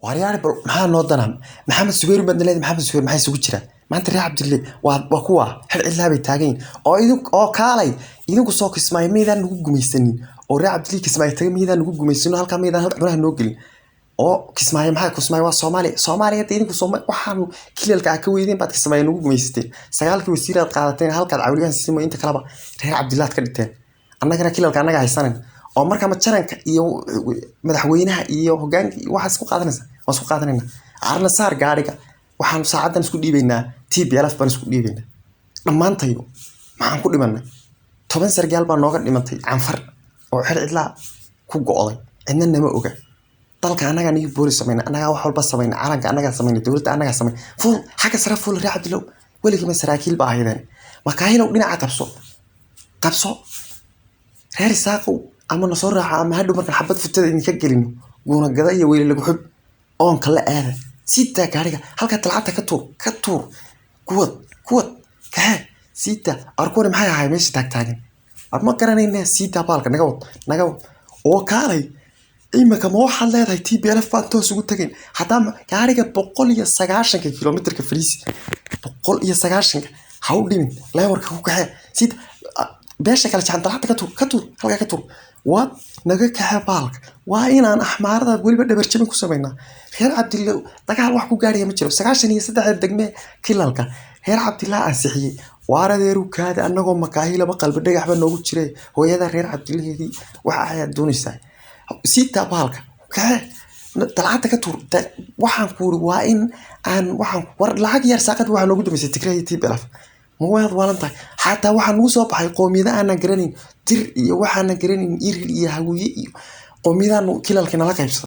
Waaryaale, bal maxaa noo danaa? Maxamed Subeer baad leedahay. Maxamed Subeer maxaa isugu jira maanta? Reer Cabdille waa kuwa xil cidlaa bay taagan yihiin oo idin oo kaalay idinku soo Kismaayo maydaan nagu gumaysanin, oo reer Cabdille Kismaayo tagay maydaan nagu gumaysanin, halkaa maydaan hal cunaha noo gelin. Oo Kismaayo maxaa? Kismaayo waa Soomaaliya. Soomaaliya hadda idinku Sooma waxaanu kilalka aa ka weydeen baad Kismaayo nagu gumaysateen. Sagaalkii wasiir aad qaadateen, halkaad cawliyahan siisay, inta kaleba reer Cabdillaad ka dhigteen. Annagana kilalka annaga haysanan oo marka ma jaranka iyo madaxweynaha iyo hogaanka iyo waxaad isku qaadanaysa, waan isku qaadanayna. Arna saar gaadhiga, waxaanu saacadan isku dhiibaynaa TPLF baan isku dhiibaynaa dhammaantayo. Maxaan ku dhimanay? 10 sargaal baa nooga dhimantay Canfar oo xer cidlaa ku go'day, cidna nama oga. Dalka annagaa new boolis samayna, annagaa wax walba samayna, calanka annagaa samayna, dowladda annagaa samayna. Fuul xagga sare, fuul. Reer Cabdilow, weligiima saraakiil baa ahaydeen. Makaahilow, dhinaca qabso, qabso. Reer Isaaqow, ama nasoo raaca ama hadhow markaan xabad futada idinka gelino, guunagada iyo weyli lagu xub oonka la aada. Sitaa gaariga halkaa talcata ka tuur, ka tuur, kuwad kuwad kaxee, siita. Arkuwani maxay ahay meesha taagtaagan? Ar ma garanayna. Siita baalka, naga wad, naga wad oo kaalay. Imika ma waxaad leedahay TPLF baan toos ugu tagayn? Haddaa gaariga 190-ka kilomitirka fariisi, 190-ka ha u dhimin, leewarka ku kaxee. Siita beesha kale jacan, dalcadda ka tuur, ka tuur, halkaa ka tuur, waad naga kaxee baalka. Waa inaan Axmaarada weliba dhabar jabin ku samaynaa. Reer Cabdille dagaal wax ku gaaraya ma jiro. 93-da degme kilalka reer Cabdillah ansixiyey. Waar adeeru kaada, annagoo makaahilaba qalbi dhagaxba noogu jire. Hooyada reer Cabdillaheedii waxa ayaad doonaysaa? Sitaa baalka kaxee, dalcadda ka tuur. Waxaan ku uri waa in aan waxaan war lacag yar saaqad waxaa noogu dambeysay Tigray iyo TPLF. Ma waad waalan tahay? Xataa waxaa nagu soo baxay qoomiyado aanan garanayn, Dir iyo waxaanan garanayn, Irir iyo Hawiye iyo qoomiyadaanu kilalka nala qaybsaday.